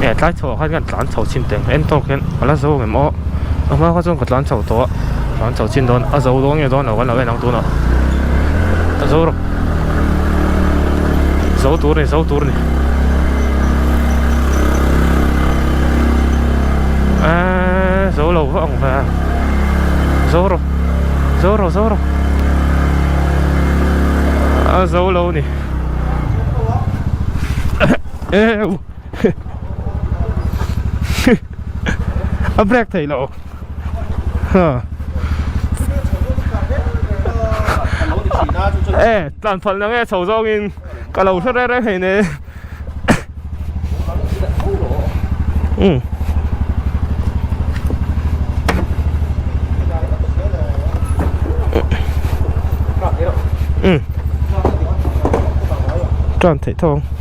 Eh tlai chho ah khan kan tlan chho chin teng en tawk hian a la zo ang em aw a hma kha chuan ka tlan chho tawh a tlan chho chin dawn a zo dawn nge dawn lo kan lo en ang tunah a zo rawh zo tur a ni zo tur a ni eee zo lo vak ang ve zo rawh zo rawh zo rawh a zo lo a ni euu a break thei lo ha e tlan phalna nge chho zawngin ka lo hre reng reng hei ne um um tlan theih tho ang.